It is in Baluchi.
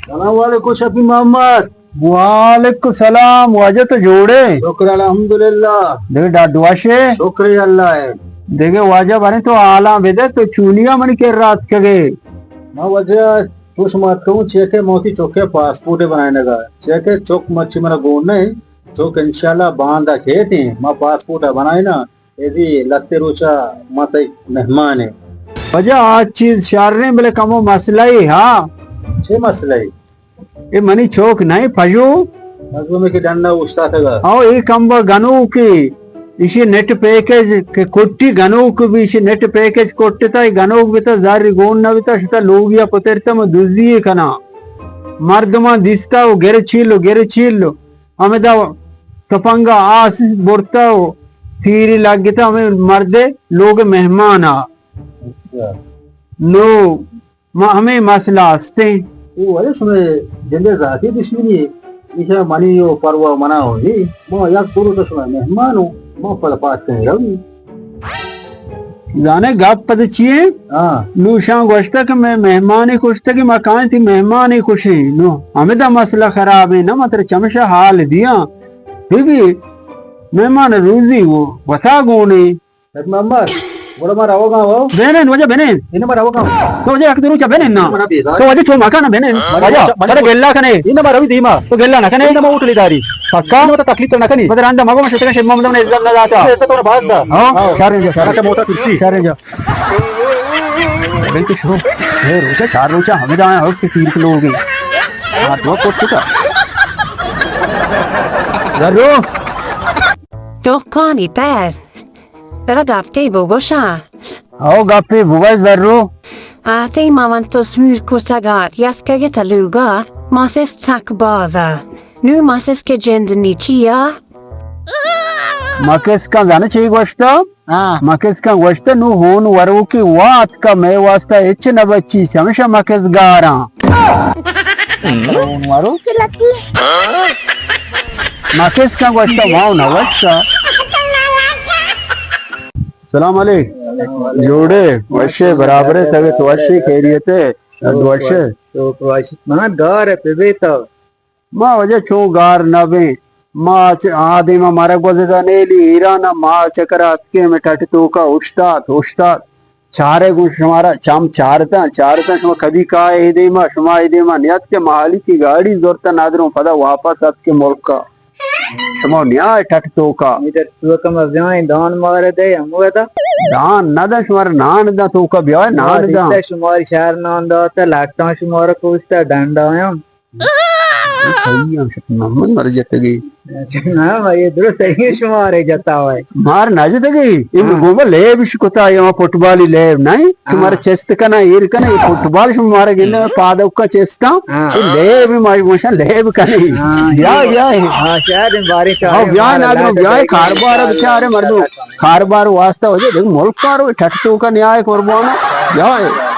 سلام علیکم شفیع محمد۔ وعلیکم السلام، واجہ تو جوڑے؟ شکر الحمدللہ۔ دگہ ڈاڈ واشے؟ شکر اللہ ہے۔ دگہ واجہ باریں تو حالاں بدے، تو چونیا منی کر رات کگے؟ ما واجہ تو شما اتکوں چیکہ موتی چوکے پاسپورٹ بنائینگا۔ چیکہ چوک مرچی منا گون نہیں، چوک انشاءاللہ باندا کیتیں، ما پاسپورٹ بنائینا۔ اے جی، لہتے روچا ما تئی مہمان ایں۔ واجہ آ چیز شریں، بلے کمو مسئلہ ای ہا۔ چے مسئلہ ای؟ اے منی چوک نہیں پجو۔ پجو میں کہ ڈنڈا اوشتاتگا۔ او اے کمبا گنوکے، ایشی نیٹ پیکج کہ کٹی گنوک بھی، ایشی نیٹ پیکج کٹتا، اے گنوک بتا زاری گون نہ بتا، شتا لوگیا پترتا، من دزی کنا۔ مردمان دیستا و گر چیل و گر چیل و ہمدا تپنگا آس برتا و تیری لگتا ہمیں مردے لوگ مہمان آ۔ اچھا۔ نو ما ہمیں مسئلہ ہستیں۔ او ولے شمے جندے ذاتی دشمنی ہے۔ ایشا منی و پروا منا ہو نہیں۔ ما یک دو روچ شما مہمان ہوں۔ ما پدا پات کنی روی۔ زانے گپ پد چی ایں؟ ہاں۔ نوشاں گوشتہ کہ میں مہمانی کشتہ کہ ما کائیں تی مہمانی کشیں۔ نو ہمیں دا مسئلہ خراب ہے نا، ما ترا چمشا حال دیاں۔ بی بی مہمان روزی وہ وتا گونے۔ حاج محمد، گڑا ما روگاں ہو۔ بنن، واجہ بنن۔ انہ ما روگاں ہو۔ تو واجہ یک دو روچا بنن نا۔ منا بیزار۔ تو واجہ چو مکان بنن۔ منا واجہ، منا واجہ گلہ کنے۔ انہ ما روی دیما۔ تو گلہ نہ کنے۔ انہ ما ہوٹلی داری۔ پکا؟ انہ تو تکلیف تو نہ کنی۔ بدر آندا مگو ما شتگا شیخ محمد نے عزت نہ داتا۔ عزت تو باز دا۔ ہاں، شریں جا، شریں۔ اچھا موٹا کرسی۔ شریں جا۔ بلکہ شو۔ اے روچا چار روچا ہمیں دایا ہو کہ تیر کلو ہو گئی۔ ہاں، دو کوٹ چکا۔ ضرور۔ دکانی پر۔ ترا گپے بگوشاں۔ او گپے بگوش زرو۔ آ تئی ماوند تو سمور کتگات، یس کگے تلوگا، ماسس تک بازا۔ نو ماسس کے جند نیچیا۔ مکس کن زانے چی گوشتا؟ ہاں۔ مکس کن گوشتا نو ہون وروکی وات کا مئے واسطہ ہچ نہ بچی، چمشا مکس گاراں۔ ہون وروکی لکی۔ مکس کن گوشتا ما نہ گوشتا۔ سلام علیک۔ جوڑے، وشے، برابرے، طبیعت وشے، خیریتے، وشے۔ تو وش، من گار پہ بیتا۔ ما واجہ چون گار نہ بیں۔ ما چ-، آ دیما مارا گوزگا نیلی ایران ما چکر اتکیں، میں ٹٹ توکا اشتات، اشتات۔ چارے گوں شمارا چم چارتاں، چارتاں شما کدی کائے اے دیما، شما اے دیما نیاتکے، ما ہالی کی گاڑی زورتا نادروں پدا واپس اتکے ملکا۔ شما نیائے ٹٹ توکا۔ میتر توکا ما بیائیں دان مارا دے، ہمو دا۔ دان نہ دا شمارا نان دا توکا بیائے، نان دا۔ شمار شہر نان داتا، لٹاں شمارا کوشتا، ڈنڈایاں۔ صحیح ہم شک محمد مر جتگی۔ نہ، ما یہ درست ہے، یہ شمارے جتا ہوا ہے۔ مار نہ جتگی، ان ہاں۔ گوما لیب اش کتا، یہ فٹبالی لیب نہیں، ہاں۔ تمہارا چست کنا، ایر کنا، یہ فٹبال شمارا گندے ہاں۔ پادوکا چستا، ہاں۔ یہ لیب ما گوشا لیب کنے۔ ہاں، یا، یہ یا ہے۔ ہاں، شاید ان بارے چاہے ہاں، بیا ہمارا نادرو، لائٹ بیا ہے، کاربار بچارے مردم، کاربار واسطہ ہو جائے، دیکھ ملک کارو، ٹھٹ توکا نیائے قربانا، یا ہے۔